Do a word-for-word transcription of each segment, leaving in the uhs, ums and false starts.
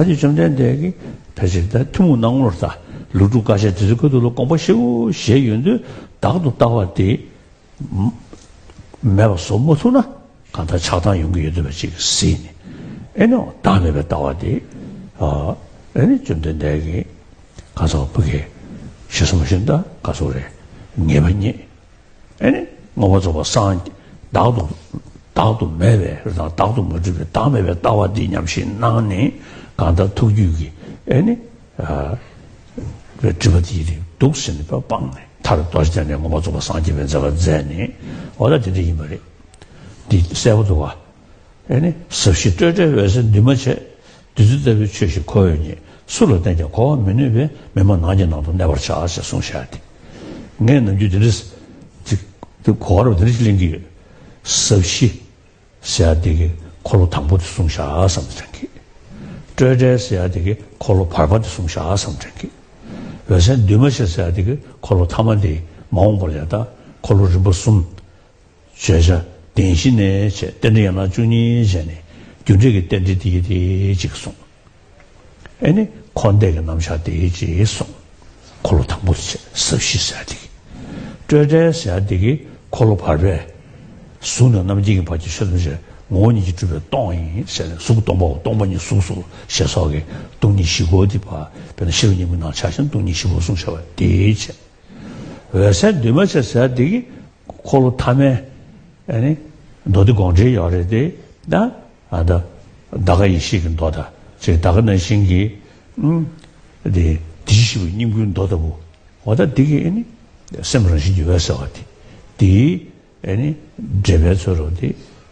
ད་ཅི་བཅོམ་ལྡན་འདས་ཀྱིས་ཕལ་ཆེར་ད་ཐུན་མོང་སྣང་ངོར་ད་ལུགས་སྒྲུབ་བཀའ་ཆད་དེ་ཚོའི་ཁ་ཐུག་ལ་དགོངས་པ་ཞེ་པོ་བཞེས་ཡོང་དུས་བདག་ཏུ་ལྟ་བ་དེ་མེད་པ་བཟོ་མ་ཐུབ་ན་གང་ལྟར་ཆགས་སྡང་ཡོང་གི་ཡོད་འདུག་པ་ཅིག་གཟིགས་ནས། ཨེ་ནི་བདག་མེད་པའི་ལྟ་བ་དེ་ཨ་ཨེ་ནི་བཅོམ་ལྡན་འདས་ཀྱིས་གང་ཟག་བུ་གའི་ཞེས་གསུངས་པ་བཞིན་ད་ག་ཚོད་རེད། ངེས་པ་རྙེད། ཨེ་ནི་མངོན་པར་རྫོགས་པར་སངས་བདག་ཏུ་བདག་ཏུ་མེད་པའི་རང་བདག་ཏུ་མ་གྲུབ་པའི་བདག་མེད་པའི་ལྟ་བ་འདི་ཉམས་བཞེས་གནང་ནས་གང་ལྟར་ཐུགས་རྒྱུད་ཀྱི་ཨེ་ནི་ཨ་སྒྲིབ་པ་དེ་ཡི་རིགས་འདུག་ཟེར་ནས་ཕར་སྤངས་ནས་མཐར་རྡོ་རྗེ་གདན་ནས་མངོན་པར་རྫོགས་པར་སངས་རྒྱས་པའི་མཛད་པ་མཛད་ནས། འོ་ད་དེ་འདྲ་ཡིན་པ་རེད། འདི་གསལ་པོ་འདུག་ག་ཨེ་ནི་ཟབ་ཞི་སྤྲོས་བྲལ་འོད་གསལ་འདུས་མ་བྱས། བདུད་རྩི་ལྟ་བུའི་ཆོས་ཤིག་ཁོ་བོས་རྙེད། སུ་ལ་བསྟན་ཀྱང་གོ་བར་མི་ནུས་པས། མི་སྨྲ་ནགས་ཀྱི་ནང་དུ་གནས་པར་བྱ། ཞེས་གསུངས་བཞག་སྟེ། ངས་ནམ་རྒྱུན་འདི་འདྲ་ཅིག་གོ་བར་འདི་འདྲ་ཞིག་ལེན་གྱི་ཡོད། ཟབ་ཞི་ཟེར་ཡ་དེ་གི་འཁོར་ལོ་དང་པོ་དེ་གསུངས་བཞག་བསམ་དྲན་གི། སྤྲོས་བྲལ་ཟེར་ཡ་དེ་གི་འཁོར་ལོ་བར་པ་དེ་གསུངས་བཞག་བསམ་དྲན་གི། འོད་གསལ་འདུས་མ་བྱས་ཟེར་ཡ་དེ་གི་འཁོར་ལོ་ཐ་མ་དེ་མ་འོངས་པ་ལ་ཡ་ད་འཁོར་ལོ་རིམ་པ་གསུམ། བརྗོད་བྱ་བདེན་བཞི་ནས་བྱས་རྟེན་འབྲེལ་ཡན་ལག་བཅུ་གཉིས་བྱས་ནས་རྒྱུ་འབྲས་ཀྱི་རྟེན་འབྲེལ་དེ་ཡི་དེ་གཅིག་གསུངས། ཨེ་ནི་འཁོར་འདས་ཀྱི་རྣམ་གཞག་དེ་ཡི་གཅིག་གསུངས། འཁོར་ལོ་དང་པོ་དེ་བྱས་ཟབ་ཞི་ཟེར་དེ་གི། སྤྲོས་བྲལ་ཟེར་དེ་གི་འཁོར་ལོ་བར་པས། གཟུགས་ནས་རྣམ་མཁྱེན་གྱི་བར་གྱི་ཆོས་ཐམས་ཅད་ངོ་བོ་ཉིད་ཀྱིས་གྲུབ་པའི་སྟོང་ཡིན་ཟེར་ནས། གཟུགས་སྟོང་པའོ། སྟོང་པ་ཉིད་གཟུགས་སོ་ཞེས་སོགས་ཀྱི་སྟོང་ཉིད་བཞི་པོ་དེ་ཕར་དཔེར་ན་ཤེས་རབ་སྙིང་པོའི་ནང་ཆ་བཞག་ན་སྟོང་ཉིད་བཞི་པོ་གསུངས་བཞག་པ་དེ་བྱས། འོད་གསལ་འདུས་མ་བྱས་ཟེར་དེ་གི་འཁོར་ལོ་ཐ་མའི་ཨེ་ནི་མདོ་སྡེ་དགོངས་འགྲེལ་ཡོད་རེད་དེ། ད་ཨ་ད་འདའ་ཀ་ཡེ་ཤེས་ཀྱི་མདོ་དང་ཅིག་འདའ་ཀ་ནང་བཞིན་གྱི་ཨུམ་དེ་དེ་བཞི་ཞི་བའི་སྙིང་པོའི་མདོ་ལྟ་བུ། འོ་ད་དེ་གི་ཨེ་ནི་སེམས་རང་བཞིན་གྱི་འོད་ཟེར་བ་དེ་དེའི་ཨེ་ནི་འགྲེལ་པའི་ཚུལ་ལུ་དེ་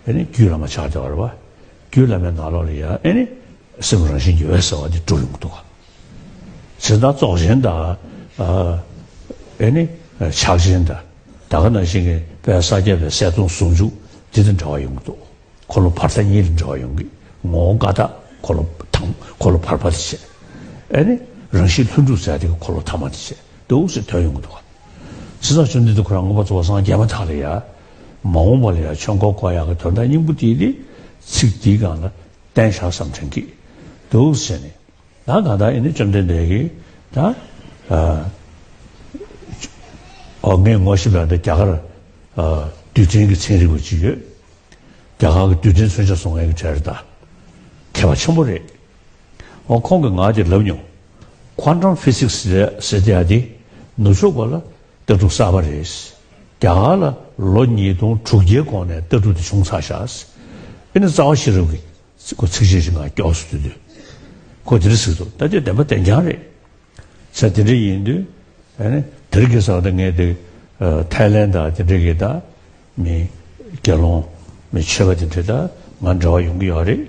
ཨེ་ནི་རྒྱུད་བླ་མ་ཆགས་བསྡད་པ་རེད་པ། རྒྱུད་བླ་མའི་ནང་ལོགས་ལ་ཡང་ཨེ་ནི་སེམས་རང་བཞིན་གྱི་འོད་ཟེར་བ་དེ་གྲུབ་ཡོང་གི་འདུག་ག་བྱས་ཙང་རྫོགས་ཆེན་དང་ཨ་ཨེ་ནི་ཕྱག་ཆེན་དང་། འདའ་ཀ་ནང་བཞིན་གྱི་དཔལ་ས་སྐྱ་པའི་གསལ་སྟོང་ཟུང་འཇུག་དེ་དང་འབྲེལ་བ་ཡོང་གི་འདུག་འཁོར་ལོ་བར་མཐའ་གཉིས་ལ་འབྲེལ་བ་ཡོང་གི། ངོ་བོ་ཀ་དག་འཁོར་ལོ་དང་འཁོར་ལོ་བར་པ་དེ་བྱས། ཨེ་ནི་རང་བཞིན་ལྷུན་གྲུབ་ཟེར་དེ་གི་འཁོར་ལོ་ཐ་མ་དེ་བྱས་འདུག་ཟེར་ཐོན་ཡོང་གི་འདུག་ག་བྱས་ཙང་བཅོམ་ལྡན་འདས་ཁོ་རང་མངོན་པར་རྫོགས་པར་སངས་རྒྱས་མ་ཐག་ལ་ཡ། མ་འོངས་པ་ལ་ཡ་ཆོས་འཁོར་བསྐོར་ཡག་གི་དོན་དག་སྙིང་པོ་དེ་དེ་ཚིག་འདིའི་སྒང་ལ་བསྟན་བཞག་བསམ་དྲན་གྱི་འདུག་ཟེར་ནས། ད་གང་ལྟར་ཨེ་ནི་བཅོམ་ལྡན་འདས་ཀྱིས་ད་ཨ་ཨོ་ངས་ངོ་ཤེས་པ་འདི་རྒྱ་གར་ཨ་རྡུལ་ཕྲན་གྱི་ཚན་རིག་པ་ཅིག་ཡོད། རྒྱ་གར་གྱི་རྡུལ་ཕྲན་མཚོན་ཆ་བཟོ་མཁན་གྱི་གྲས་རེད། ད་མཁས་པ་ཆེན་པོ་རེད། འོ་ཁོང་གིས་ང་དེ་ལབ་མྱོང་། Quantum Physics་ཟེར་ཟེར་དེ་ཡ་དེ་ནུབ་ཕྱོགས་པ་ལ་ལྟ་གྲུབ་གསར་པ་རེད། རྒྱ་གར་ལ་ལོ་ཉིས་སྟོང་དྲུག་བརྒྱའི་གོང་ནས་ལྟ་གྲུབ་དེ་བྱུང་ཚར་བཞག་ཨེ་ནི་རྩ་བ་ཤེས་རབ་ཀྱི་ཁོ་ཚིགས་བཅད་ཅིག་ང་སྐྱོར་སོང་དུས་དུས། ཁོ་དེ་འདྲ་ཟེར་འདུག་ད་དེ་བདེན་པ་བདེན་རྐྱང་རེད། ས་དེ་འདྲ་ཡིན་དུས། ཨ་ནི་དེ་རིང་ཁ་སང་ད་ངས་དེ་ཨ་ཐའི་ལེན་དང་དེ་འདྲ་གི་ད་མི་དགེ་སློང་མི་ཆོས་པ་དེ་འདྲ་ད་ང་འབྲེལ་བ་ཡོང་གི་ཡོད་རེད།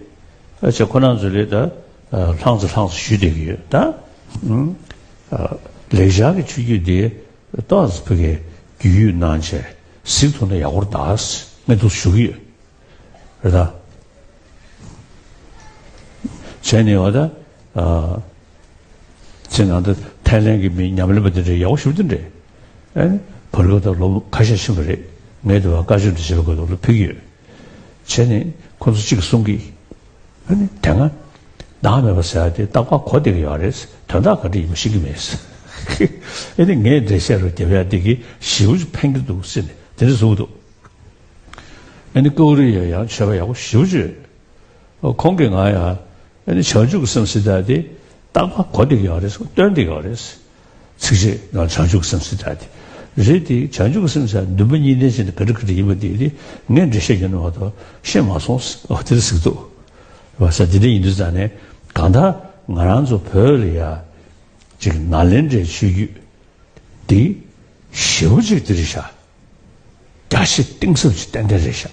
ཨ་ཅེ་ཁོ་རང་ཚོ་ལས་ད་ཨ་ལྷང་ཙེ་ལྷང་ཙེ་ཞུས་བསྡད་ཀྱི་ཡོད་ད། ཨུམ། ཨ་ལེགས་སྦྱར་གྱི་ཆོས་བརྒྱུད་དེ་ཏོག་ཙམ་ཕ་གིའི་རྒྱུས་ཡོད་སྣང་བྱས་གཟིགས་ཐུབ་ན་ཡག་པོ་རེད་ད། ངས་འདུག་ཞུ་གི་ཡོད། རེད་ད། བྱས་ནས་འོ་ད། ཨ། ཚེ་ནང་དུ་ཐའི་ལེན་གྱི་མི་ཉམས་ལེན་པ་དེ་འདྲ་ཡག་པོ་ཞེ་པོ་ཅིག་འདུག་ཨ་ནི་བར་སྐབས་དང་ལོ་ཁ་ཤས་ཕྱིན་པ་རེད། ངས་དེ་བ་བཀའ་ཆོས་འདི་བྱེད་པའི་སྐབས་དུ་ལ་ཕེབས་ཀྱི་ཡོད། བྱས་ནས་ཁོ་ཚོ་གཅིག་གིས་གསུང་གི། ཨ་ནི་དེ་སྔ་བདག་མེད་པ་ཟེར་ཡ་དེ་རྟག་པར་གོ་བསྡད་ཀྱི་ཡོད་རེད། དོན་དག་ག་འདྲ་ཡིན་པ་ཤེས་ཀྱི་མེད། ཨ་ནི་ངས་འགྲེལ་བཤད་རུ་རྒྱབ་ཡ་དེ་གི་ཞེ་པོ་ཅིག་ཕན་གྱི་འདུག་ཟེར་ནས་དེ་འདྲ་གསུངས་འདུག་ཨ་ནི་ཀའུ་རི་ཡ་ཡང་ཆོས་པ་ཡག་པོ་ཞེ་པོ་ཅིག་ཡོད། ཁོང་གིས་ང་ཡང་ཨ་ནི་བྱང་ཆུབ་ཀྱི་སེམས་ཟེར་ཡ་དེ་རྟག་པར་གོ་བསྡད་ཀྱི་ཡོད་རེད། སྟོན་བསྡད་ཀྱི་ཡོད་རེད། ཚིགས་བཅད་ནང་བྱང་ཆུབ་ཀྱི་སེམས་ཟེར་ཡ་དེ་རེད་དེ། བྱང་ཆུབ་ཀྱི་སེམས་ཟེར་ཡ་འདུན་པ་གཉིས་ལྡན་ཅན་དེ་ག་འདྲ་ག་འདྲ་ཡིན་པ་དེ་དེ་ངས་འགྲེལ་བཤད་རྒྱག་ནས་མ་གཏོགས་ཤེས་མ་སོང་། འོ་དེ་འདྲ་ཟེར་གྱི་འདུག་བ་ས། དེ་འདྲ་ཡིན་དུས་ཙང་ནས་གང་ལྟར་ང་རང་ཚོ་བོད་ལ་ཡ་ཅིག་ནཱ་ལེནྡྲའི་ཆོས་བརྒྱུད་འདི་ཞེ་པོ་ཅིག་དེ་རེད་ཤག་རྒྱ་ཆེ་གཏིང་ཟབ་ཅིག་ཏན་ཏན་རེད་ཤག